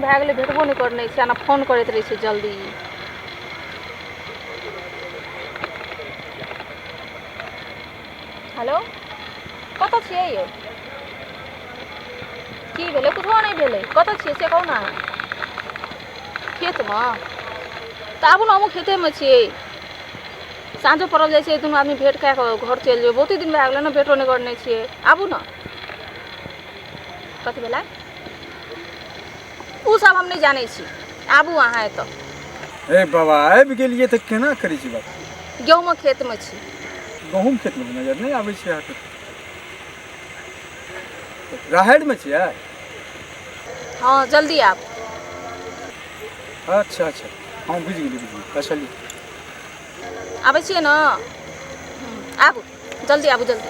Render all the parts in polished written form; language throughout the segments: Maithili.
दिन भए गेलै भेटबो नहि करने छै, आ फोन करैत रहै छै जल्दी। हेलो, कतऽ छियै यौ? की भेलै? कुछो नहि भेलै। कतऽ छियै से कहू ने अहाँ। खेतमे तऽ आबू ने, हमहूँ खेतेमे छियै। साँझो पड़ल जाइ छै, दुनू आदमी भेँट कए कऽ घर चलि जेबै। बहुते दिन भए गेलै ने, भेँटो नहि करने छियै। आबू ने। कथी भेलै ओ सब हम नहि जानै छी, आबू अहाँ एतऽ। ए बाबा, आबि गेलियै तऽ केना करै छी बात? गेहूँमे खेतमे छी। गहूँम खेतमे नजर नहि आबै छै अहाँके। राहड़िमे छियै? हँ, जल्दी आबू। अच्छा अच्छा, हम बुझि गेलियै, बुझि गेलियै। अच्छा लिअ। आबै छियै ने? आबू जल्दी, आबू जल्दी।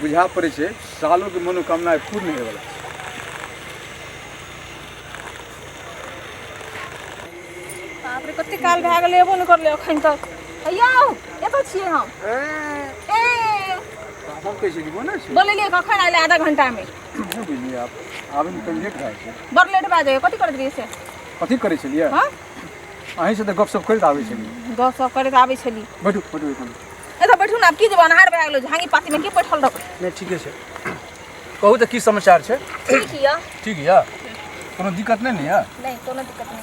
बुझा पड़ै छै सालोके मनोकामना पूर्ण होयवला छै। बाप रे, कते काल भए गेलै, एबो नहि करलै एखन तक। यौ, एतऽ छियै हम। ए हम कहै छियै कि बोलै छी। बोलेलियै कखन आयल? आधा घंटामे। नहि बुझलियै, आब आबैमे कनि लेट भए जाइ छै। बड़ लेट भए जाइए। कथी करैत रहियै से? कथी करै छलियै? हँ, अहीँसँ तऽ गपशप करैत आबै छलियै। गप सप करैत आबै छली। बैठू बैठू एखन। एतऽ बैठू ने। आब की जेबै, अन्हार भए गेलै, झाँगी पातीमे के बैठल रहबै? नहि, ठीके छै। कहू तऽ, की समाचार छै? ठीक यऽ। ठीक यऽ? कोनो दिक्कत नहि ने यऽ? नहि, कोनो दिक्कत नहि।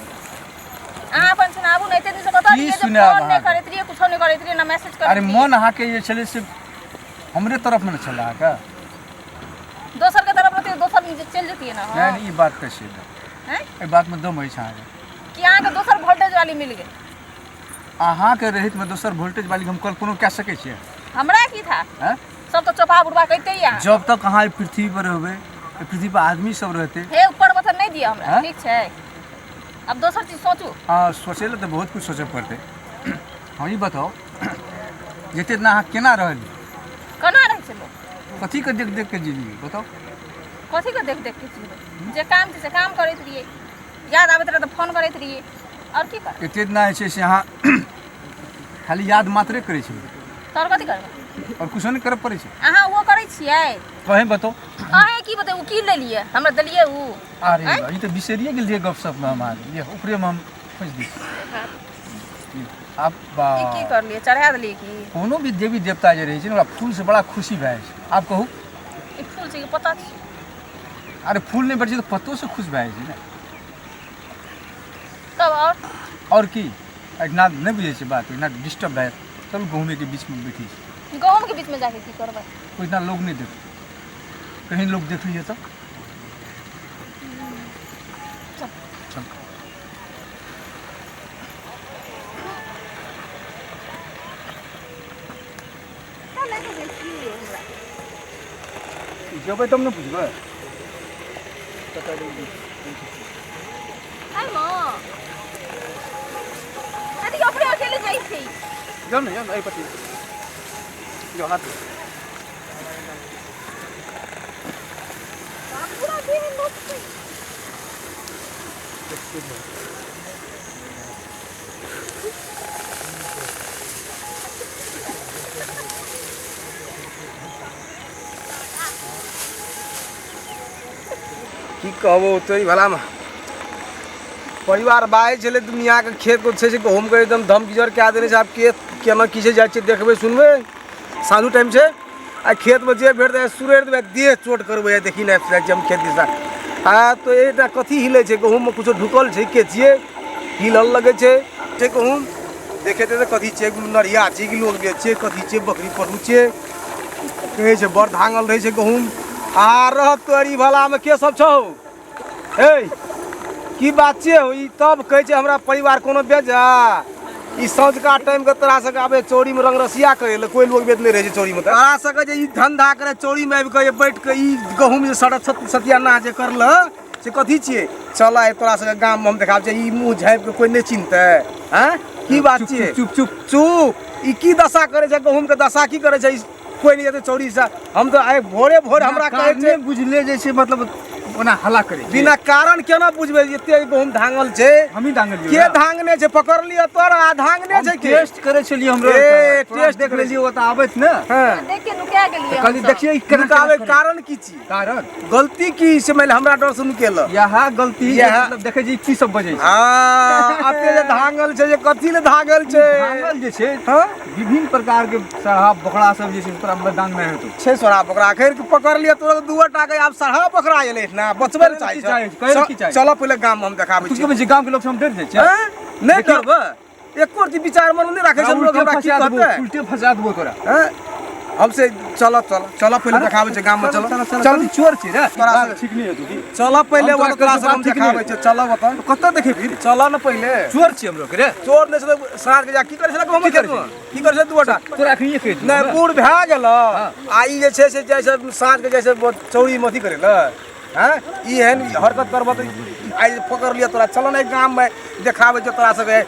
अहाँ अपन सुनाबू ने, एते दिनसँ कतऽ की रहियै जे सुनायब फोन नहि अहाँके? करैत रहियै, कुछो नहि करैत रहियै, ना मैसेज करैत अरे रहियै। मन अहाँके जे छलै से हमरे तरफमे ने छलै अहाँके। दोसर के तरफ रहतै, दोसर चलि जतियै ने। नहि नहि, ई बात तऽ छै। आँय? एहि बातमे दम अछि अहाँके। कि अहाँके दोसर वोल्टेज वाली मिल गेल? अहाँके रहितमे दोसर वोल्टेज वाली हम कल्पनो कए सकै छियै? हमरा की था? आँय? सब तऽ चोपा बुढ़बा कहिते ही अहाँ। जब तक अहाँ एहि पृथ्वी पर रहबै, एहि पृथ्वी पर आदमी सब रहतै। हे, ऊपर बथर नहि दिअ हमरा। आँय? ठीक छै, आब दोसर चीज सोचू। हँ, सोचै लए तऽ बहुत कुछ सोचऽ पड़तै। हँ, ई बताउ, जते दिना अहाँ केना रहलियै? केना रहै छै लोक? कथीके देख देख के जीलियै, बताउ? कथी के देख देख के जीबै? जे काम छै से काम करैत रहियै, याद आबैत रहै तऽ फोन करैत रहियै, आओर की करबै? एते दिना जे छै से अहाँ खाली याद मात्रे करै छलियै। तऽ आओर कथी करबै? आओर कुछो नहि करऽ पड़ै छै? अहाँ ओहो करै छियै? कहीं बताउ। अहेँ की बतेबै? ओ की लेलियै, हमरा देलियै ओ? अरे आँय? बा, ई तऽ बिसरिए गेल रहियै गपशपमे हम अहाँके। लिअ, ऊपरेमे हम खोजि दै छी आब बा। ई की करलियै, चढ़ा देलियै की? कोनो भी देवी देवता जे रहै छै ने, ओकरा फूलसँ बड़ा खुशी भए जाइ छै। आब कहू। ई फूल छै कि पत्ता छै? अरे फूल नहि भेटै छै तऽ पत्तोसँ खुश भए जाइ छै ने। तब आओर? आओर की, एहिना नहि बुझै छै बात, एहिना डिस्टर्ब भए जायत। चलू, गहूँमेके बीचमे बैठै छी। गहूँमके बीचमे जाके की करबै? ओहिना लोग नहि देखतै, कहीं लोग देख लियै तऽ। चल। चल। जेबै तब ने बुझबै। एहिमे अथी अपने अकेले जाइ छै। जाउ ने, जाउ ने, एहि पट्टी जाउ, हाथ। पूरा देह लोक छै। की कहबो तोरी भलामे, परिवार बाहर छलै, दुनियाके खेत छै से गहूमके एकदम धमगिजर कए देने छै। आब के केना की छै, जाइ छियै, देखबै सुनबै। साँझू टाइम छै आ खेतमे जे भेटतै सुरड़ि देबै, देह चोट करबै। देखी ने, जाइ छियै हम खेत दिशा। आ तऽ एकटा कथी हिलै छै? गहूममे कुछो ढुकल छै के छियै, हिलल लगै छै। छै गहूम देखेतै तऽ कथी छियै? नरिया छै कि लोक छियै, कथी छियै? बकरी पशु छियै, कहै छै बड़ धांगल रहै छै गहूम। आ रहत तोरी भलामे, के सब छौ? हे, की बात छियै हो ई? तब कहै छै हमरा परिवार कोनो बेजा। ई साँझका टाइमके तोरा सबके आबै चौरीमे रंगरसिया करै लए, कोइ लोक बेद नहि रहै छै चौरीमे। तोरा सबके जे ई धंधा करे चौरीमे आबि कऽ जे बैठ कऽ ई गहूम जे सड़क सत्यानाश जे करल से कथी छियै? चल आइ तोरा सबके गाममे हम देखाबै छियै। ई मुँह झाँपि कऽ कोइ नहि चिन्हतै। आँय, की बात छियै? चुप चुप चुप। ई की दशा करै छै गहूमके? दशा की करै छै? ई कोइ नहि जेतै चौरीसँ। हम तऽ आइ भोरे भोर हमरा कहै छै बुझले जे छै, मतलब ओना हल्ला करै छै। बिना कारण केना बुझबै एते गहूम धांगल छै? हमही धांगलियौ। के धांगने छै? पकड़ लिअ तोरा, आ धांगने छै के? टेस्ट करै छलियै हमरो। ए, तोरा टेस्ट देख करै। लेलियै ओतऽ आबैत ने। हँ। देख के नुका गेलियै कहली हमसब। देखियै ई केना नुकाबै केना करै। कारण की छी? कारण गलती की से मानि हमरा डर से नुकेल। इएह गलती। इएह- मतलब देखै छी की सब बजै छै। हँ, अते जे धांगल छै, जे कथी ले धांगल छै? धांगल जे छै, हँ, विभिन्न प्रकार के सरहा बोकरा सब जे छै तोरा मैदान मे हेतौ। छै सोरा बकरा। आखिर के पकड़ लिअ तोरा दूआ टाके, आब सरहा बकरा एलै ना बचबै लए की चाहै चाहै छै? कहै लए की चाहै छै? चलऽ पहिले गाम हम देखाबै तू छी। की कहै छी, गाँव के लोग से हम डरि जाइ छियै? हैं? नहि देखियौ। डरबै, एको रति विचार मन नहि राखै छै लोग, उल्टे हमरा की फंसा देबो, कहतै? उल्टे फंसा देबो तोरा। हैं? हमसे चल चल चल, पहिले देखाबै छै गाममे, चल चल चल। चल, चोर छी रे। तोरा बात से- ठीक नहि हेतौ की? चल पहिले हम तोरा ओतऽ तोरा कहै सब हम छी, बात ठीक नहि देखाबै छै, चल ओतऽ। कतऽ देखेबही रे? चल ने पहिले। चोर छी हमरो के रे? चोर नहि छै तऽ साँझ के जा की करै छलै गहूँम की करै खेतमे? की करै छलै दूटा? तोरा एखनिये कहि दियौ। नहि, बूढ़ भए गेल आ ई जे छै से जाइ छै साँझ के, जाइ छै चौरी मे अथी करै लए। हैं, ई एहन हरकत करबह तऽ आइ पकड़ लिअ तोरा। चल ने गाममे देखाबै छै तोरा सबके।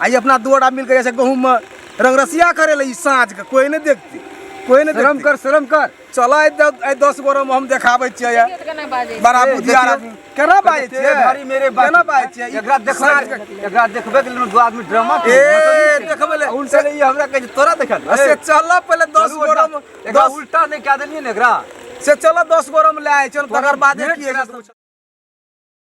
आइ अपना दू गोटा मिलके जाइ छै गहूँममे रंगरसिया करै लए ई साँझ के, कोइ नहि देखतै, कोइ नहि शरम देखतै। कर, शरम कर। चल आइ 10 गोरमे हम देखाबै छियै। देखियौ तऽ केना बाजै छै। बड़ा ए, बुधियार देखियौ। आदमी केना बाजै छियै? भारी मेरे बात। केना बाजै छियै? एकरा देखबै साँझ के एकरा देखबै के लेल दू आदमी ड्रामा। ए, देखबै ले। उल्टा ई हमरा कहै छै तोरा देखल। से चल पहिले 10 गोरमे एकरा 10 उल्टा नहि कए देलियै ने एकरा। से चल 10 गोरमे लए आइ चल, तकर बाद भेंट की करा।